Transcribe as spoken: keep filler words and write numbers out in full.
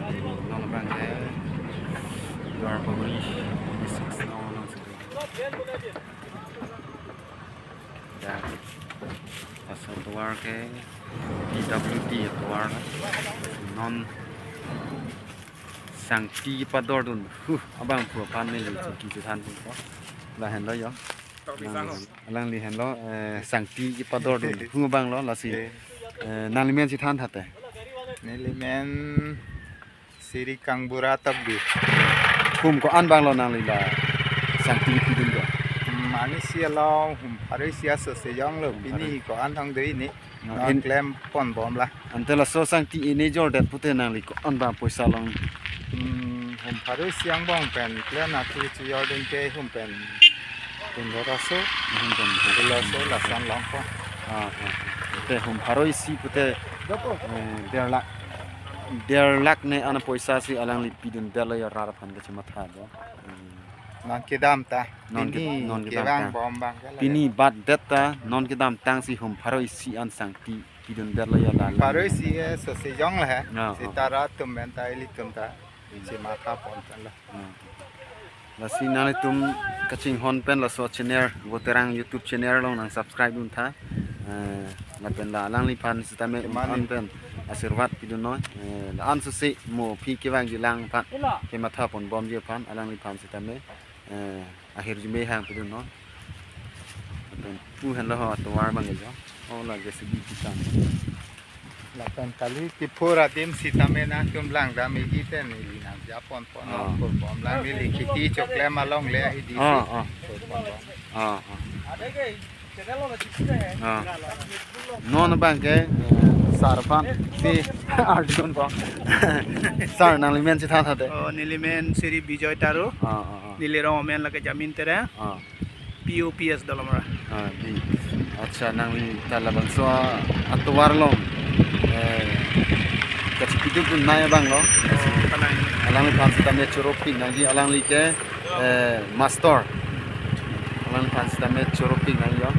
Non abang ke Duar Bagori, P D six non, non sendiri. Ya, laso atovar ke P W D atovar non. Sangti kepadordun, huh, abang phu aphan neli chingki chethan pon. Lahenlo jo. Alangli henlo, eh, sangti kepadordun, huh, abang lo, lasi, eh, nanglimen chethan thate. Nelimen Siri Kangbura Tokbi. Hum ko-an abang lo nangli la sangti pidun ko? Hmm, ani si along hum pharo isi aso sejong lo, pini ko-an thang dei ni. Non in- klem pon bom la. Ante laso sangti ini jordet pute nangli ko-an abang poisa long? Hmm, hum pharo isi angbong pen klem nangtu chejordun ke hum pen pundor aso. Hum pen pundor aso lason long pon. Ah, ah. Ante hum pharo isi pute, eh, der lakh. Der lakh ne an poisa si alangli pidundetlo jo rat aphan kachematha do. Hmm. Non kedamtang. Non ke-, pini non kedamtang. Kevang bom abang ke la. Pini batdet ta non kedamtang si hum pharo isi an sangti pidundetlo jo la. Pharo isi ke so sejong la he. Ah, ah. Seta rat atum pen ta ilitum ta chematha pon tan lo. Ah. Lasi nanglitum kachinghon pen laso channel, Voterang YouTube channel along nang subscribe dun tha. Eh, lapen la alangliphan sitame kemani. An pen asirvat pidun noi. Eh, la-an susi mo aphi kevangji lang aphan, kematha pon bomji aphan alangliphan sitame, eh, ahirjume hang pidun noi. Lapen pu henlo ho atovar abang ke jo. Oh, la J C B pitang. Lapen kali kiphur adim sitame nangtum langdam igi pen neli nangja pon pon. Ah. Nangpur bom lang neli kheti choklem along le ahi di si. Ah, ah. Pur pon bom. Ah, ah. Ah. Non abang ke, eh, sir aphan si arjun bom. Sir, nanglimen chethan thate. Oh, nelimen Siri Bijoy Taro. Ah, ah, ah. Neli rong amen lake Jamin Terang. Ah. P O P S Dolamara. Ah, di. Accha, nangli ta labangso atovar along, eh, kachipidun nai abang lo. Oh, kalang. Alangliphan sitame choro pik nangji, alangli ke, eh, master. Alangliphan sitame choro pik nangji jo.